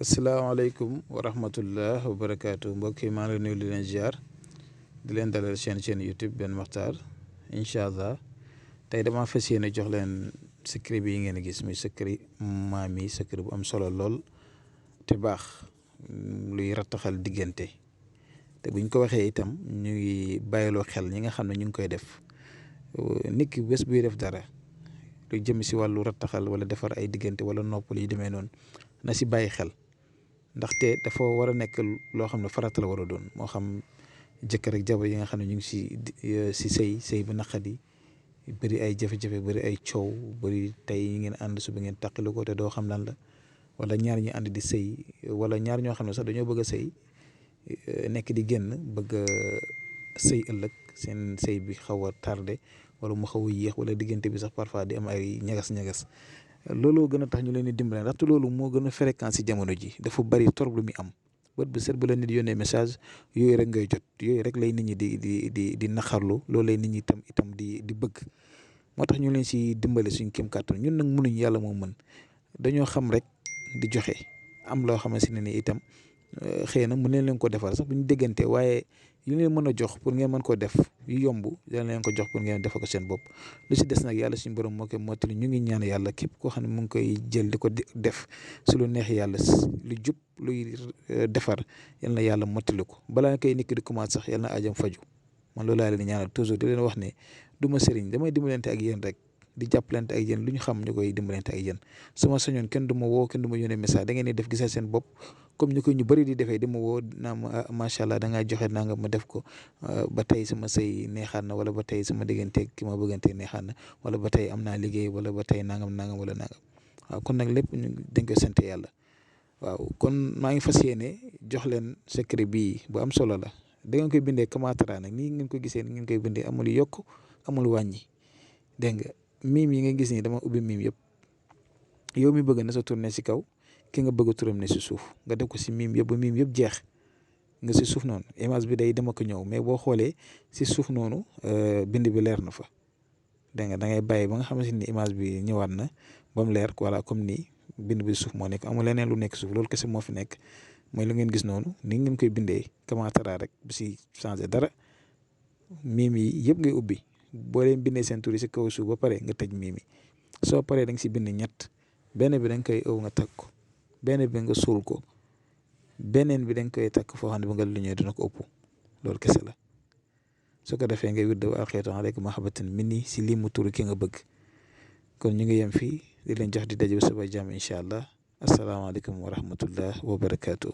asalaamaaleykum wa rahmatullah wa barakaatu mbokk yi maa ngi leen nuyu di leen ziar di leen dalal chaîne YouTube Ben Makhtar incha allah tey damaa fas yéene jox leen secret bi yi ngeen gis muy secret maam yi secret bu am solo lool te baax luy rattaxal diggante te buñ ko waxee itam ñu ngi bàyyiloo xel ñi nga xam ne ñu ngi koy def nit ki bés buy def dara lu jëm si wàllu rattaxal wala defar ay diggante wala noppal yi demee noonu na si bàyyi xel. ndaxte dafa war a nekk loo xam ne farata la war a doon moo xam jëkkër ak jabar yi nga xam ne ñu ngi si sëy bu naqadi bëri ay jafe-jafe bëri ay coow bëri tey ngeen ànd su ba ngeen tàqali ko te doo xam lan la wala ñaar ñi ànd di sëy wala ñaar ñoo xam ne sax dañoo bëgg a sëy nekk di génn bëgg a sëy ëllëg seen sëy bi xaw a tardé wala mu xaw a yéex wala diggante bi sax parfois di am ay ñagas-ñagas loolu gën a tax ñu leen di dimbale ndaxte loolu moo gën a fréquence si jamono ji dafa bari torop lu muy am bët bu set bu la nit yónnee message yooyu rek ngay jot yooyu rek lay nit ñi di naqarlu loolu lay nit ñi itam di bëgg moo tax ñu leen si dimbale suñ kéem kàttan ñun nag mënuñ yàlla moo mën dañoo xam rek di joxe am loo xamante ne ni itam xëy na mën leen ko defal sax bu ñu déggante waaye yu leen mën a jox pour ngeen mën koo def yu yomb dana leen ko jox pour ngeen defal ko seen bopp lu si des nag yàlla suñu borom moo koy mottali ñu ngi ñaan yàlla képp koo xam ne mu ngi koy jël di ko def su lu neex yàlla lu jub luy defar yal na yàlla mottali ko balaa koy nit ki di commencé sax yal na ajam faju man loolu laa leen di ñaanal toujours di leen wax ne du ma sëriñ damay dimbalante ak yéen rek di jàppalante ak yéen lu ñu xam ñu koy dimbalante ak yéen su ma sañoon kenn du ma woo kenn du ma yónnee message da ngeen di def gisal seen bopp comme ñu ko ñu bëri di defee di ma woo naa ma macha allah da ngaa joxe naa nga ma def ko ba tey sama sëy neexaat na wala ba tey sama digganteeg ki ma bëggante neexaat na wala ba tey am naa liggéey wala ba tey nangam wala nangam waaw kon nag lépp dañ koy sant yàlla waaw kon maa ngi fas yéene jox leen secret bii bu am solo la da ngeen koy bindee Kamatara nag nii ngeen ko gisee ni ngeen koy bindee amul yokk amul wàññi dégg nga miim yi nga gis nii dama ubbi miim yëpp yow mi bëgg na sa tur ne si kaw ki nga bëgg turam ne si suuf nga def ko si miim yëpp ba miim yëpp jeex nga si suuf noonu image bi day dem ak ñëw mais boo xoolee si suuf noonu bind bi leer na fa dégg nga da ngay bàyyi ba nga xamante ni image bi ñëwaat na ba mu leer voilà comme nii bind bi suuf moo nekk amul leneen lu nekk suuf loolu kese moo fi nekk mooy lu ngeen gis noonu ni ngeen koy bindee Kamatara rek bu si changé dara miim yi yëpp ngay ubbi. boo leen bindee seen tur yi si kaw suuf ba pare nga tëj mii mi soo paree da nga si bind ñett benn bi da nga koy ëw nga takk ko benn bi nga suul ko beneen bi da nga koy takk foo xam ne ba nga lu ñëwee dina ko ëpp loolu kese la su ko defee ngay wirde wa alxeetu aleyka mahabbatan minni si lii mu tur ki nga bëgg kon ñu ngi yem fii di leen jox di daje ba suba jàmm incha allah asalaamaaleykum wa rahmatullah wa barakaatu.